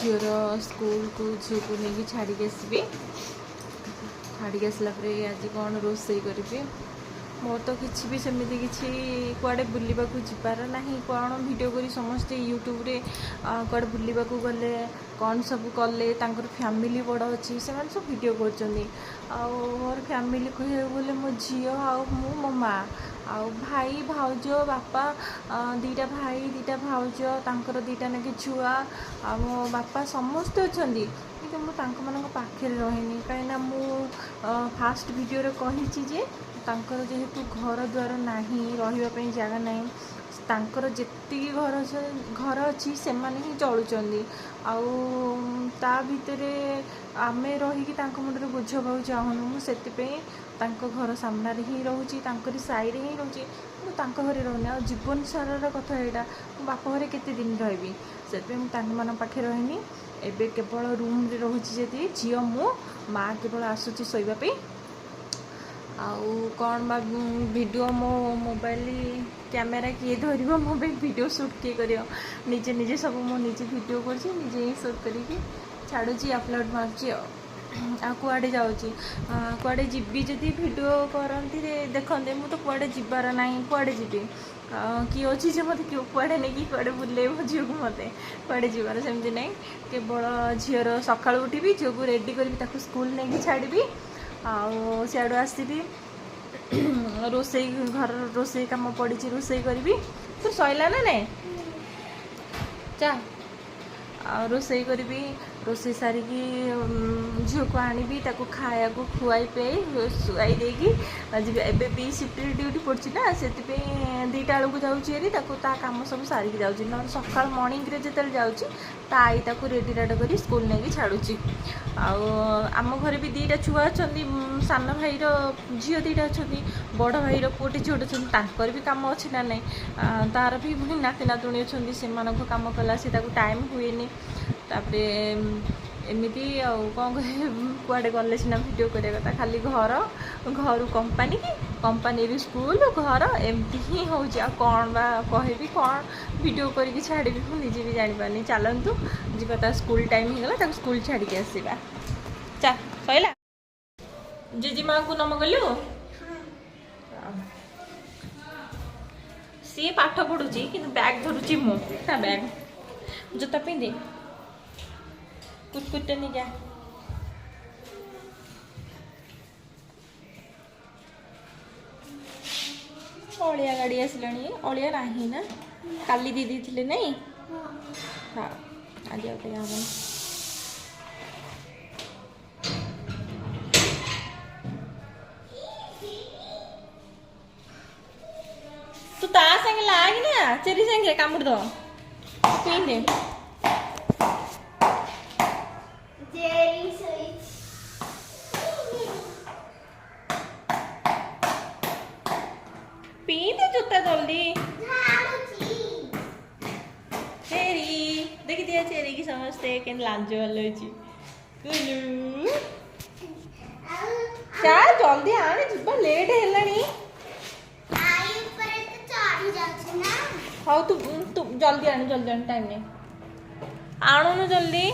ଝିଅର ସ୍କୁଲକୁ ଝିଅକୁ ନେଇକି ଛାଡ଼ିକି ଆସିବି। ଛାଡ଼ିକି ଆସିଲା ପରେ ଆଜି କ'ଣ ରୋଷେଇ କରିବି। ମୋର ତ କିଛି ବି ସେମିତି କିଛି କୁଆଡ଼େ ବୁଲିବାକୁ ଯିବାର ନାହିଁ। କ'ଣ ଭିଡ଼ିଓ କରି ସମସ୍ତେ ୟୁଟ୍ୟୁବରେ କୁଆଡ଼େ ବୁଲିବାକୁ ଗଲେ, କ'ଣ ସବୁ କଲେ, ତାଙ୍କର ଫ୍ୟାମିଲି ବଡ଼ ଅଛି, ସେମାନେ ସବୁ ଭିଡ଼ିଓ କରୁଛନ୍ତି। ଆଉ ମୋର ଫ୍ୟାମିଲି କହିବାକୁ ଗଲେ ମୋ ଝିଅ ଆଉ ମୁଁ, ମୋ ମା' ଆଉ ଭାଇ ଭାଉଜ ବାପା, ଦୁଇଟା ଭାଇ ଦୁଇଟା ଭାଉଜ, ତାଙ୍କର ଦୁଇଟା ନାକି ଛୁଆ, ଆଉ ମୋ ବାପା ସମସ୍ତେ ଅଛନ୍ତି। କିନ୍ତୁ ମୁଁ ତାଙ୍କମାନଙ୍କ ପାଖରେ ରହେନି, କାହିଁକିନା ମୁଁ ଫାଷ୍ଟ ଭିଡ଼ିଓରେ କହିଛି ଯେ ତାଙ୍କର ଯେହେତୁ ଘର ଦ୍ୱାର ନାହିଁ, ରହିବା ପାଇଁ ଜାଗା ନାହିଁ, ତାଙ୍କର ଯେତିକି ଘର ଅଛି ସେମାନେ ହିଁ ଚଳୁଛନ୍ତି। ଆଉ ତା ଭିତରେ ଆମେ ରହିକି ତାଙ୍କ ମୁଣ୍ଡରେ ବୋଝ ହେବାକୁ ଚାହୁଁନୁ। ମୁଁ ସେଥିପାଇଁ ତାଙ୍କ ଘର ସାମ୍ନାରେ ହିଁ ରହୁଛି, ତାଙ୍କରି ସାହିରେ ହିଁ ରହୁଛି, ମୁଁ ତାଙ୍କ ଘରେ ରହୁନି। ଆଉ ଜୀବନ ସାରାର କଥା ଏଇଟା, ମୁଁ ବାପ ଘରେ କେତେ ଦିନ ରହିବି, ସେଥିପାଇଁ ମୁଁ ତାଙ୍କମାନଙ୍କ ପାଖରେ ରହିନି। ଏବେ କେବଳ ରୁମ୍ରେ ରହୁଛି ଯଦି ଝିଅ, ମୁଁ, ମା କେବଳ ଆସୁଛି ଶୋଇବା ପାଇଁ। ଆଉ କ'ଣ ବା ଭିଡ଼ିଓ, ମୋ ମୋବାଇଲ କ୍ୟାମେରା କିଏ ଧରିବ, ମୋ ପାଇଁ ଭିଡ଼ିଓ ସୁଟ୍ କିଏ କରିବ? ନିଜେ ନିଜେ ସବୁ ମୁଁ ନିଜେ ଭିଡ଼ିଓ କରୁଛି, ନିଜେ ହିଁ ସୁଟ୍ କରିକି ଛାଡ଼ୁଛି, ଅପଲୋଡ଼ ମାରୁଛି। ଆଉ କୁଆଡ଼େ ଯାଉଛି, କୁଆଡ଼େ ଯିବି ଯଦି ଭିଡ଼ିଓ କରନ୍ତି ଦେଖନ୍ତେ। ମୁଁ ତ କୁଆଡ଼େ ଯିବାର ନାହିଁ, କୁଆଡ଼େ ଯିବି? କିଏ ଅଛି ଯେ ମୋତେ କୁଆଡ଼େ ନେଇକି କୁଆଡ଼େ ବୁଲେଇବ ଝିଅକୁ? ମୋତେ କୁଆଡ଼େ ଯିବାର ସେମିତି ନାହିଁ। କେବଳ ଝିଅର ସକାଳୁ ଉଠିବି, ଝିଅକୁ ରେଡ଼ି କରିବି, ତାକୁ ସ୍କୁଲ ନେଇକି ଛାଡ଼ିବି, ଆଉ ସିଆଡ଼ୁ ଆସିବି, ରୋଷେଇ ଘରର ରୋଷେଇ କାମ ପଡ଼ିଛି, ରୋଷେଇ କରିବି। ତୋର ସରିଲା ନା ନାଇଁ? ଚା ଆଉ ରୋଷେଇ କରିବି। ରୋଷେଇ ସାରିକି ଝିଅକୁ ଆଣିବି, ତାକୁ ଖାଇବାକୁ ଖୁଆଇ ପିଆଇ ଶୁଆଇ ଦେଇକି ଯିବି। ଏବେ ବି ସିଫ୍ଟରେ ଡ୍ୟୁଟି ପଡ଼ୁଛି ନା, ସେଥିପାଇଁ 2ଟା ବେଳକୁ ଯାଉଛି ହେରି, ତାକୁ ତା କାମ ସବୁ ସାରିକି ଯାଉଛି। ନହେଲେ ସକାଳ ମର୍ଣ୍ଣିଂରେ ଯେତେବେଳେ ଯାଉଛି, ତା ଆଈ ତାକୁ ରେଡ଼ି ରାଡ଼ କରି ସ୍କୁଲ ନେଇକି ଛାଡ଼ୁଛି। ଆଉ ଆମ ଘରେ ବି 2ଟା ଛୁଆ ଅଛନ୍ତି, ସାନ ଭାଇର ଝିଅ 2ଟା ଅଛନ୍ତି, ବଡ଼ ଭାଇର ପୁଅଟେ ଝିଅଟେ ଅଛନ୍ତି, ତାଙ୍କର ବି କାମ ଅଛି ନା ନାହିଁ? ତାର ବି ପୁଣି ନାତି ନାତୁଣୀ ଅଛନ୍ତି, ସେମାନଙ୍କ କାମ କଲା ସେ ତାକୁ ଟାଇମ୍ ହୁଏନି। ତାପରେ ଏମିତି ଆଉ କ'ଣ କହିବି, କୁଆଡ଼େ ଗଲେ ସିନା ଭିଡ଼ିଓ କରିବା କଥା। ଖାଲି ଘର, ଘରୁ କମ୍ପାନୀ କି କମ୍ପାନୀରୁ ସ୍କୁଲ, ଘର, ଏମିତି ହିଁ ହେଉଛି। ଆଉ କ'ଣ ବା କହିବି, କ'ଣ ଭିଡ଼ିଓ କରିକି ଛାଡ଼ିବି, ମୁଁ ନିଜେ ବି ଜାଣିପାରୁନି। ଚାଲନ୍ତୁ ଯିବା, ତା ସ୍କୁଲ ଟାଇମ୍ ହେଇଗଲା, ତାକୁ ସ୍କୁଲ ଛାଡ଼ିକି ଆସିବା। ଚା ସଇଲା? ଜେଜେମାଙ୍କୁ ନମ କଲୁ? ସିଏ ପାଠ ପଢ଼ୁଛି କିନ୍ତୁ ବ୍ୟାଗ୍ ଧରୁଛି ମୁଁ ତା ବ୍ୟାଗ୍। ଜୋତା ପିନ୍ଧେ, କୁରକୁରଟା ନେଇଯା। ଅଳିଆ ଗାଡ଼ି ଆସିଲାଣି। ଅଳିଆ ନାହିଁ ନା? କାଲି ଦେଇ ଦେଇଥିଲେ ନାଇଁ? ହଁ, ଆଜି ଆଉ ଦିଆ ହବନି। ତୁ ତା ସାଙ୍ଗେ ଲାଗି ନା, ଚେରି ସାଙ୍ଗେ କାମୁଡ଼ି ଦବ। ପିନ୍ଧେ। ଜେରି ଶୋଇଛି। ପିନ୍ଧେ ଜୋତା ଜଲ୍ଦି। ଝାଡୁଛି। ଚେରି ଦେଖିଦିଅ, ଚେରିକି ସମସ୍ତେ କେମିତି ଲାଞ୍ଜ ହଲଉଛି। କୁଲୁ। ଆଉ ଚା ଜଲ୍ଦି ଆଣେ, ଯିବା, ଲେଟ୍ ହେଲାଣି। ଆଈ ଉପରେ ତ ଚଢି ଯାଉଛି ନା। ହଉ, ତୁ ତୁ ଜଲ୍ଦି ଆଣେ, ଜଲ୍ଦି ଆଣେ, ଟାଇମ୍ ନାହିଁ। ଆଣୁନୁ ଜଲ୍ଦି।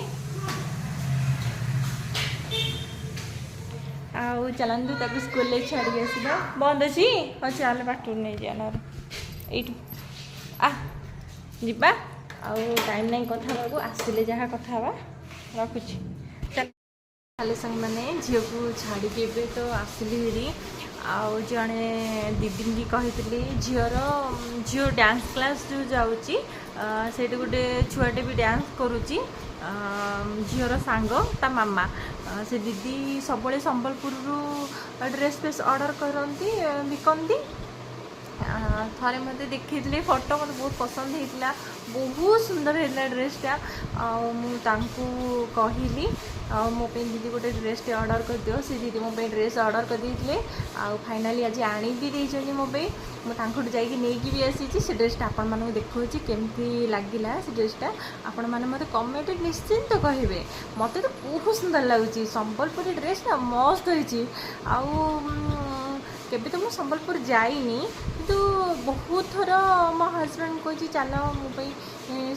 ଆଉ ଚାଲନ୍ତୁ ତାକୁ ସ୍କୁଲରେ ଛାଡ଼ିକି ଆସିବା। ବନ୍ଦ ଅଛି? ହଉ ଚାଲ, ବାଟରୁ ନେଇଯିବା ନହେଲେ। ଏଇଠୁ ଆ ଯିବା। ଆଉ ଟାଇମ୍ ନାହିଁ କଥା ହେବାକୁ, ଆସିଲେ ଯାହା କଥା ହେବା। ରଖୁଛି, ଚାଲ। ହ୍ୟାଲୋ ସାଙ୍ଗମାନେ, ଝିଅକୁ ଛାଡ଼ିକି ଏବେ ତ ଆସିଲି ହେରି। ଆଉ ଜଣେ ଦିଦିଙ୍କି କହିଥିଲି, ଝିଅ ଡ୍ୟାନ୍ସ କ୍ଲାସ୍ ଯେଉଁ ଯାଉଛି, ସେଇଠି ଗୋଟେ ଛୁଆଟେ ବି ଡ୍ୟାନ୍ସ କରୁଛି, ଝିଅର ସାଙ୍ଗ, ତା ମାମା। ସେ ଦିଦି ସବୁବେଳେ ସମ୍ବଲପୁରରୁ ଡ୍ରେସ୍ ଫ୍ରେସ୍ ଅର୍ଡ଼ର କରନ୍ତି, ବିକନ୍ତି। ଥରେ ମୋତେ ଦେଖେଇଥିଲେ ଫଟୋ, ମୋତେ ବହୁତ ପସନ୍ଦ ହେଇଥିଲା, ବହୁତ ସୁନ୍ଦର ହେଇଥିଲା ଡ୍ରେସ୍ଟା। ଆଉ ମୁଁ ତାଙ୍କୁ କହିଲି, ଆଉ ମୋ ପାଇଁ ଦିଦି ଗୋଟେ ଡ୍ରେସ୍ଟେ ଅର୍ଡ଼ର କରିଦିଅ। ସେ ଦିଦି ମୋ ପାଇଁ ଡ୍ରେସ୍ ଅର୍ଡ଼ର କରିଦେଇଥିଲେ ଆଉ ଫାଇନାଲି ଆଜି ଆଣି ବି ଦେଇଛନ୍ତି ମୋ ପାଇଁ। ମୁଁ ତାଙ୍କଠୁ ଯାଇକି ନେଇକି ବି ଆସିଛି। ସେ ଡ୍ରେସ୍ଟା ଆପଣମାନଙ୍କୁ ଦେଖାଉଛି, କେମିତି ଲାଗିଲା ସେ ଡ୍ରେସ୍ଟା ଆପଣମାନେ ମୋତେ କମେଣ୍ଟରେ ନିଶ୍ଚିନ୍ତ କହିବେ। ମୋତେ ତ ବହୁତ ସୁନ୍ଦର ଲାଗୁଛି ସମ୍ବଲପୁରୀ ଡ୍ରେସ୍ଟା, ମସ୍ତ ହେଇଛି। ଆଉ କେବେ ତ ମୁଁ ସମ୍ବଲପୁର ଯାଇନି, କିନ୍ତୁ କିନ୍ତୁ ବହୁତ ଥର ମୋ ହଜବେଣ୍ଡ କହିଛି ଚାଲ ମୋ ପାଇଁ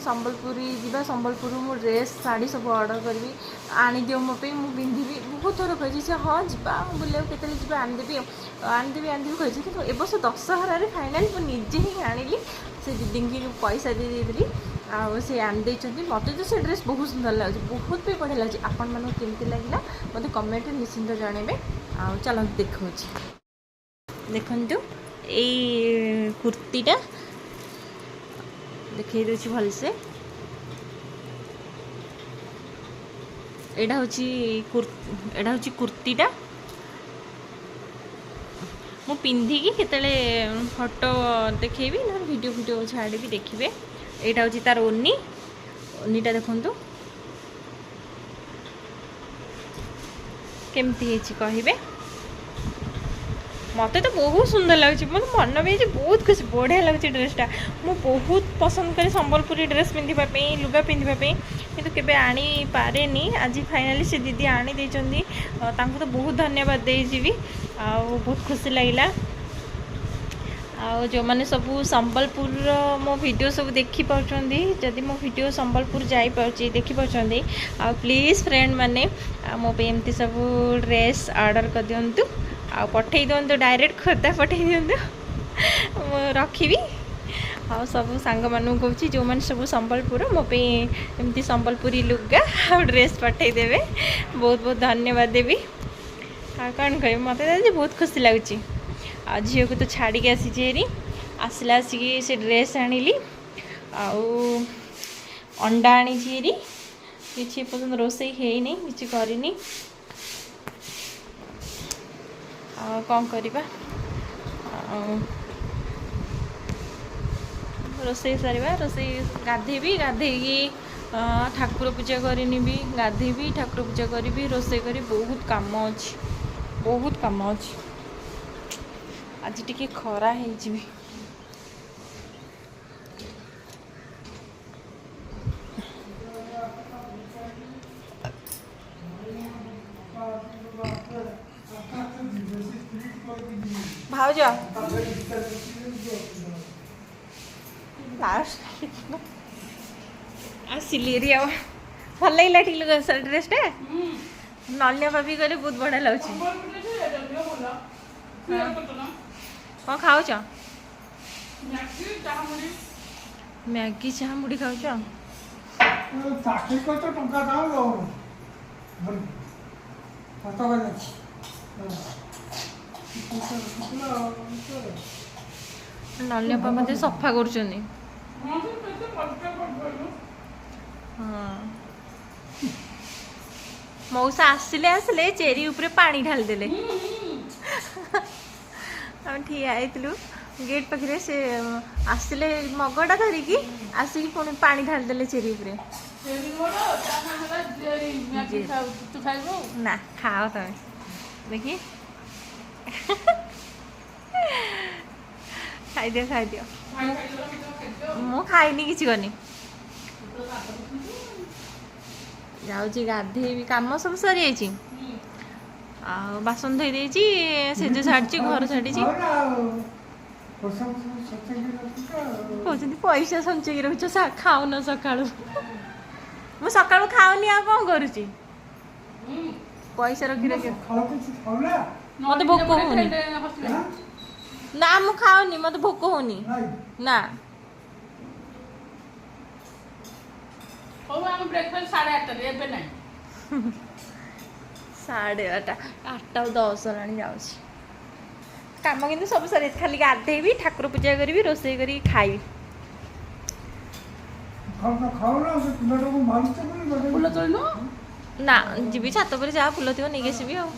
ସମ୍ବଲପୁରୀ ଯିବା, ସମ୍ବଲପୁରରୁ ମୁଁ ଡ୍ରେସ୍ ଶାଢ଼ୀ ସବୁ ଅର୍ଡ଼ର କରିବି, ଆଣିଦିଅ ମୋ ପାଇଁ, ମୁଁ ପିନ୍ଧିବି। ବହୁତ ଥର କହିଛି ସେ ହଁ ଯିବା ବୁଲିବାକୁ, କେତେବେଳେ ଯିବା, ଆଣିଦେବି ଆଉ, ଆଣିଦେବି ଆଣିଦେବି କହିଛି। କିନ୍ତୁ ଏ ବର୍ଷ ଦଶହରାରେ ଫାଇନାଲ୍ ମୁଁ ନିଜେ ହିଁ ଆଣିଲି, ସେ ଦିଦିଙ୍କି ପଇସା ଦେଇ ଦେଇଥିଲି ଆଉ ସେ ଆଣିଦେଇଛନ୍ତି। ମୋତେ ତ ସେ ଡ୍ରେସ୍ ବହୁତ ସୁନ୍ଦର ଲାଗୁଛି, ବହୁତ ବି ବଢ଼ିଆ ଲାଗୁଛି। ଆପଣମାନଙ୍କୁ କେମିତି ଲାଗିଲା ମୋତେ କମେଣ୍ଟରେ ନିଶ୍ଚିନ୍ତ ଜଣାଇବେ। ଆଉ ଚାଲନ୍ତୁ ଦେଖାଉଛି, ଦେଖନ୍ତୁ ଏଇ କୁର୍ତ୍ତୀଟା ଦେଖେଇ ଦେଉଛି ଭଲସେ। ଏଇଟା ହେଉଛି ଏଇଟା ହେଉଛି କୁର୍ତ୍ତୀଟା। ମୁଁ ପିନ୍ଧିକି କେତେବେଳେ ଫଟୋ ଦେଖେଇବି, ନହେଲେ ଭିଡ଼ିଓ ଫିଡ଼ିଓ ଛାଡ଼ିବି, ଦେଖିବେ। ଏଇଟା ହେଉଛି ତାର ଓନି, ଓନିଟା ଦେଖନ୍ତୁ କେମିତି ହେଇଛି କହିବେ। ମୋତେ ତ ବହୁତ ସୁନ୍ଦର ଲାଗୁଛି, ମୋତେ ମନ ବି ହେଇଛି ବହୁତ ଖୁସି, ବଢ଼ିଆ ଲାଗୁଛି ଡ୍ରେସ୍ଟା। ମୁଁ ବହୁତ ପସନ୍ଦ କରେ ସମ୍ବଲପୁରୀ ଡ୍ରେସ୍ ପିନ୍ଧିବା ପାଇଁ, ଲୁଗା ପିନ୍ଧିବା ପାଇଁ, କିନ୍ତୁ କେବେ ଆଣିପାରେନି। ଆଜି ଫାଇନାଲି ସେ ଦିଦି ଆଣି ଦେଇଛନ୍ତି, ତାଙ୍କୁ ତ ବହୁତ ଧନ୍ୟବାଦ ଦେଇଯିବି। ଆଉ ବହୁତ ଖୁସି ଲାଗିଲା। ଆଉ ଯେଉଁମାନେ ସବୁ ସମ୍ବଲପୁରର ମୋ ଭିଡ଼ିଓ ସବୁ ଦେଖିପାରୁଛନ୍ତି, ଯଦି ମୋ ଭିଡ଼ିଓ ସମ୍ବଲପୁର ଯାଇପାରୁଛି ଦେଖିପାରୁଛନ୍ତି, ଆଉ ପ୍ଲିଜ୍ ଫ୍ରେଣ୍ଡ ମାନେ ମୋ ପାଇଁ ଏମିତି ସବୁ ଡ୍ରେସ୍ ଅର୍ଡ଼ର କରିଦିଅନ୍ତୁ ଆଉ ପଠେଇ ଦିଅନ୍ତୁ, ଡାଇରେକ୍ଟ ଖୋର୍ଦ୍ଧା ପଠେଇ ଦିଅନ୍ତୁ, ମୁଁ ରଖିବି। ଆଉ ସବୁ ସାଙ୍ଗମାନଙ୍କୁ କହୁଛି ଯେଉଁମାନେ ସବୁ ସମ୍ବଲପୁର, ମୋ ପାଇଁ ଏମିତି ସମ୍ବଲପୁରୀ ଲୁଗା ଆଉ ଡ୍ରେସ୍ ପଠେଇଦେବେ, ବହୁତ ବହୁତ ଧନ୍ୟବାଦ ଦେବି। ଆଉ କ'ଣ କହିବି, ମୋତେ ତ ଆଜି ବହୁତ ଖୁସି ଲାଗୁଛି। ଆଉ ଝିଅକୁ ତ ଛାଡ଼ିକି ଆସିଛି ହେରି, ଆସିଲା ଆସିକି ସେ ଡ୍ରେସ୍ ଆଣିଲି ଆଉ ଅଣ୍ଡା ଆଣିଛି ହେରି। କିଛି ଏପର୍ଯ୍ୟନ୍ତ ରୋଷେଇ ହେଇନି, କିଛି କରିନି, ଆଉ କ'ଣ କରିବା। ଆଉ ରୋଷେଇ ସାରିବା, ରୋଷେଇ ଗାଧେଇବି, ଗାଧେଇକି ଠାକୁର ପୂଜା କରିନିବି, ଗାଧେଇବି, ଠାକୁର ପୂଜା କରିବି, ରୋଷେଇ କରି, ବହୁତ କାମ ଅଛି, ବହୁତ କାମ ଅଛି। ଆଜି ଟିକେ ଖରା ହେଇଯିବି। ଭାଉଜ ଆସିଲି ଏରି। ଆଉ ଭଲ ଲାଗିଲା ଟିକେ ଡ୍ରେସ୍ଟା, ନଳିଆ ଭାବି କହିଲେ ବହୁତ ବଢ଼ିଆ ଲାଗୁଛି। କ'ଣ ଖାଉଛ? ମ୍ୟାଗି ଚାହା ମୁଢ଼ି ଖାଉଛ? ଚାକିରି କରିଛ ଟଙ୍କା ଦାଉ ନଳିଆ ବାପା ସଫା କରୁଛନ୍ତି। ହଁ, ମଉସା ଆସିଲେ ଆସିଲେ ଚେରି ଉପରେ ପାଣି ଢାଳିଦେଲେ। ଆମେ ଠିଆ ହେଇଥିଲୁ ଗେଟ୍ ପାଖରେ, ସେ ଆସିଲେ ମଗଟା ଧରିକି ଆସିକି ପୁଣି ପାଣି ଢାଳିଦେଲେ ଚେରି ଉପରେ। ନା ଖାଅ ତମେ, ଦେଖି ଖାଇଦିଅ ଖାଇଦିଅ। ମୁଁ ଖାଇନି, କିଛି କରିନି, ଯାଉଛି ଗାଧେଇବି। କାମ ସବୁ ସରିଯାଇଛି, ଆଉ ବାସନ ଧୋଇ ଦେଇଛି, ସେଜ ଛାଡ଼ିଛି, ଘର ଛାଡ଼ିଛି। କହୁଛନ୍ତି ପଇସା ସଞ୍ଚେଇକି ରଖୁଛ, ଖାଉନ ସକାଳୁ। ମୁଁ ସକାଳୁ ଖାଉନି, ଆଉ କ'ଣ କରୁଛି, ପଇସା ରଖି ରଖି ମତେ ଭୋକ ହଉନି। ନା ମୁଁ ଖାଉନି, ମତେ ଭୋକ ହଉନି ନା। ହଉ, ଆମ ବ୍ରେକଫାଷ୍ଟ 8:30ରେ, ଏବେ ନାହିଁ। 8:30, 8:10 ହେଲାଣି, ଯାଉଛି। କାମ କିନ୍ତୁ ସବୁ ସରିଯାଇଛି, ଖାଲି ଗାଧେଇବି, ଠାକୁର ପୂଜା କରିବି, ରୋଷେଇ କରିକି ଖାଇବି। ଫୁଲ ତୋଳିନୁ? ନା, ଯିବି ଛାତ ଉପରେ, ଯାହା ଫୁଲ ଥିବ ନେଇକି ଆସିବି। ଆଉ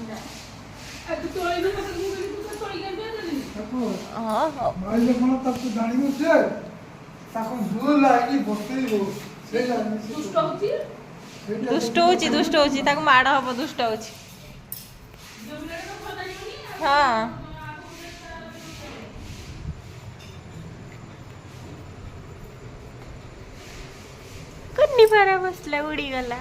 ହଁ ହଉ, ତାକୁ ଜାଣିବୁ, ସେ ତାକୁ ଦୁଷ୍ଟ ହଉଛି, ଦୁଷ୍ଟ ହଉଛି, ତାକୁ ମାଡ଼ ହବ, ଦୁଷ୍ଟ ହଉଛି। ହଁ, କୁନି ପାରା ବସିଲା, ଉଡ଼ିଗଲା।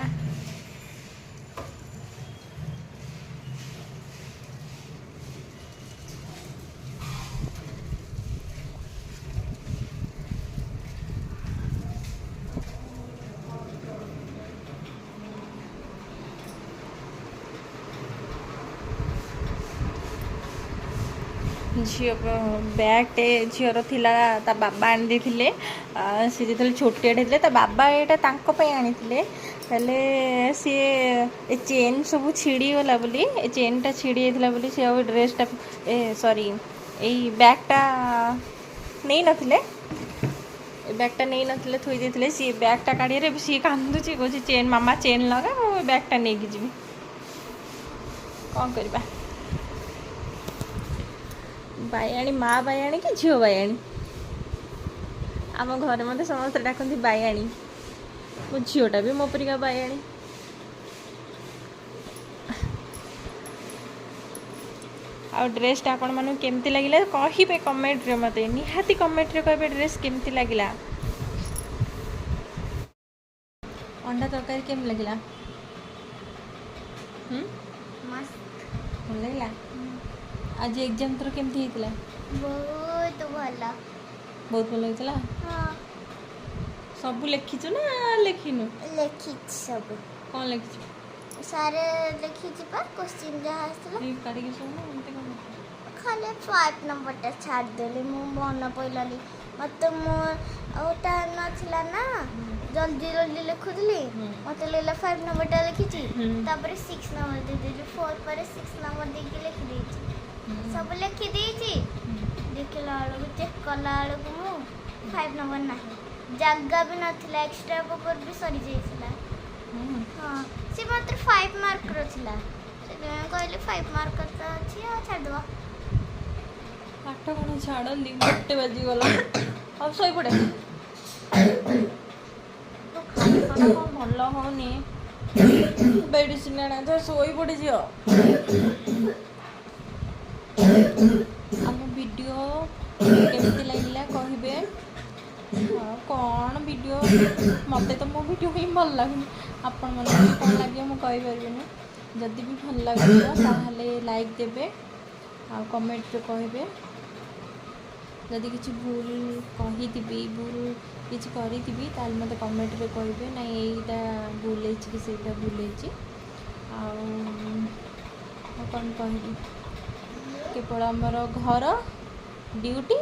ଝିଅ ବ୍ୟାଗ୍ଟେ ଝିଅର ଥିଲା, ତା ବାବା ଆଣିଦେଇଥିଲେ। ସେ ଯେତେବେଳେ ଛୋଟିଆଟେ ହେଇଥିଲେ, ତା ବାବା ଏଇଟା ତାଙ୍କ ପାଇଁ ଆଣିଥିଲେ। ହେଲେ ସିଏ ଏ ଚେନ୍ ସବୁ ଛିଡ଼ିଗଲା ବୋଲି, ଏ ଚେନ୍ଟା ଛିଡ଼ି ଯାଇଥିଲା ବୋଲି ସେ ଆଉ ଡ୍ରେସ୍ଟା, ଏ ସରି, ଏଇ ବ୍ୟାଗ୍ଟା ନେଇନଥିଲେ। ଏ ବ୍ୟାଗ୍ଟା ନେଇନଥିଲେ, ଥୋଇ ଦେଇଥିଲେ। ସିଏ ବ୍ୟାଗ୍ଟା କାଢ଼ିବାରେ ଏବେ ସିଏ କାନ୍ଦୁଛି, କହୁଛି ଚେନ୍ ମାମା, ଚେନ୍ ଲଗା, ମୁଁ ଏ ବ୍ୟାଗ୍ଟା ନେଇକି ଯିବି। କ'ଣ କରିବା? ବାୟାଣୀ, ମା ବାୟାଣୀ କି ଝିଅ ବାୟାଣୀ। ଆମ ଘରେ ମୋତେ ସମସ୍ତେ ଡାକନ୍ତି ବାୟାଣୀ। ମୋ ଝିଅଟା ବି ମୋ ପରିକା ବାୟାଣୀ। ଆଉ ଡ୍ରେସ୍ଟା ଆପଣମାନଙ୍କୁ କେମିତି ଲାଗିଲା କହିବେ କମେଣ୍ଟରେ ମୋତେ, ନିହାତି କମେଣ୍ଟରେ କହିବେ ଡ୍ରେସ୍ କେମିତି ଲାଗିଲା। ଅଣ୍ଡା ତରକାରୀ କେମିତି ଲାଗିଲା? ହୁଁ? ମସ୍ତ। ଭଲ ଲାଗିଲା। ଆଜି ଏକ୍ଜାମ୍ ତୋର କେମିତି ହେଇଥିଲା? ବହୁତ ଭଲ। ବହୁତ ଭଲ ହେଇଥିଲା? ହଁ। ସବୁ ଲେଖିଛୁ ନା ଲେଖିନୁ? ଲେଖିଛି ସବୁ। କ'ଣ ଲେଖିଛୁ? ସାର୍, ଲେଖିଛି ପା, କୋଶ୍ଚିନ୍ ଯାହା ଆସିଥିଲା। ଏଇ କାଢ଼ିକି ଶୁଣୁ, ଏମିତି କ'ଣ? ଖାଲି 5 ନମ୍ବରଟା ଛାଡ଼ିଦେଲି ମୁଁ, ମନେ ପଡ଼ିଲାନି ମୋତେ। ମୁଁ ଆଉ ଟାଇମ୍ ନଥିଲା ନା, ଜଲ୍ଦି ଜଲ୍ଦି ଲେଖୁଥିଲି। ମୋତେ ଲାଗିଲା 5 ନମ୍ବରଟା ଲେଖିଛି। ତାପରେ 6 ନମ୍ବର ଦେଇଦେଇଛି। 4 ପରେ 6 ନମ୍ବର ଦେଇକି ଲେଖିଦେଇଛି। ସବୁ ଲେଖିଦେଇଛି। ଦେଖିଲା ବେଳକୁ, ଚେକ୍ କଲା ବେଳକୁ ମୁଁ 5 ନମ୍ବର ନାହିଁ। ଜାଗା ବି ନଥିଲା, ଏକ୍ସଟ୍ରା ପେପର ବି ସରିଯାଇଥିଲା। ହଁ, ସେ ମାତ୍ର 5 ମାର୍କର ଥିଲା। ସେଥିପାଇଁ କହିଲି 5 ମାର୍କର ତ ଅଛି, ଆଉ ଛାଡ଼ିଦେବା। ପାଠ କ'ଣ ଛାଡ଼ନ୍ତି? 1 ବାଜିଗଲା, ଆଉ ଶୋଇପଡ଼େ। ତୋ ଖାଇବାଟା କ'ଣ ଭଲ ହଉନି, ମେଡ଼ିସିନ ଆଣା ତ। ଶୋଇପଡ଼େ ଝିଅ। ଆମ ଭିଡ଼ିଓ କେମିତି ଲାଗିଲା କହିବେ। ଆଉ କ'ଣ ଭିଡ଼ିଓ, ମୋତେ ତ ମୋ ଭିଡ଼ିଓ ହିଁ ଭଲ ଲାଗୁନି। ଆପଣମାନଙ୍କୁ କ'ଣ ଲାଗିବ ମୁଁ କହିପାରିବିନି। ଯଦି ବି ଭଲ ଲାଗୁଥିବ, ତାହେଲେ ଲାଇକ୍ ଦେବେ ଆଉ କମେଣ୍ଟରେ କହିବେ। ଯଦି କିଛି ଭୁଲ କହିଥିବି, ଭୁଲ କିଛି କରିଥିବି, ତାହେଲେ ମୋତେ କମେଣ୍ଟରେ କହିବେ, ନାଇଁ ଏଇଟା ଭୁଲ ହେଇଛି କି ସେଇଟା ଭୁଲ ହେଇଛି। ଆଉ ଆଉ କ'ଣ କହିବି? କେବଳ ଆମର ଘର, ଡ୍ୟୁଟି,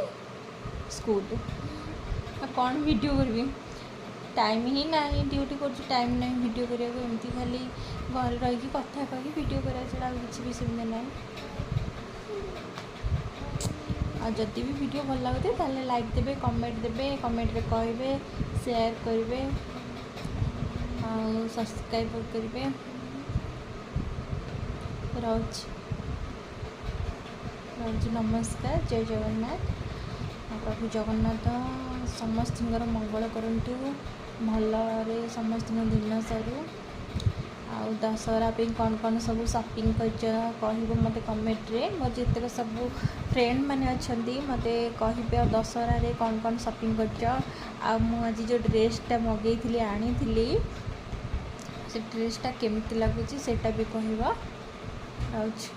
ସ୍କୁଲ, ଆଉ କ'ଣ ଭିଡ଼ିଓ କରିବି? ଟାଇମ୍ ହିଁ ନାହିଁ। ଡ୍ୟୁଟି କରୁଛି, ଟାଇମ୍ ନାହିଁ ଭିଡ଼ିଓ କରିବାକୁ। ଏମିତି ଖାଲି ଘରେ ରହିକି କଥା କହିକି ଭିଡ଼ିଓ କରିବା ଛଡ଼ା ଆଉ କିଛି ବି ସେମିତି ନାହିଁ। ଆଉ ଯଦି ବି ଭିଡ଼ିଓ ଭଲ ଲାଗୁଥିବ, ତାହେଲେ ଲାଇକ୍ ଦେବେ, କମେଣ୍ଟ ଦେବେ, କମେଣ୍ଟରେ କହିବେ, ସେୟାର କରିବେ ଆଉ ସବସ୍କ୍ରାଇବ୍ କରିବେ। ରହୁଛି, ରହୁଛି। ନମସ୍କାର, ଜୟ ଜଗନ୍ନାଥ। ଆଉ ପ୍ରଭୁ ଜଗନ୍ନାଥ ସମସ୍ତଙ୍କର ମଙ୍ଗଳ କରନ୍ତୁ, ଭଲରେ ସମସ୍ତଙ୍କ ଦିନ ସରୁ। ଆଉ ଦଶହରା ପାଇଁ କ'ଣ କ'ଣ ସବୁ ସପିଂ କରିଛ କହିବ ମୋତେ କମେଣ୍ଟରେ। ମୋର ଯେତେକ ସବୁ ଫ୍ରେଣ୍ଡ ମାନେ ଅଛନ୍ତି, ମୋତେ କହିବେ ଆଉ ଦଶହରାରେ କ'ଣ କ'ଣ ସପିଂ କରିଛ। ଆଉ ମୁଁ ଆଜି ଯେଉଁ ଡ୍ରେସ୍ଟା ମଗେଇଥିଲି, ଆଣିଥିଲି, ସେ ଡ୍ରେସ୍ଟା କେମିତି ଲାଗୁଛି ସେଇଟା ବି କହିବ। ରହୁଛି,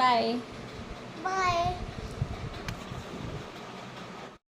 ବାଏ। ବାଏ।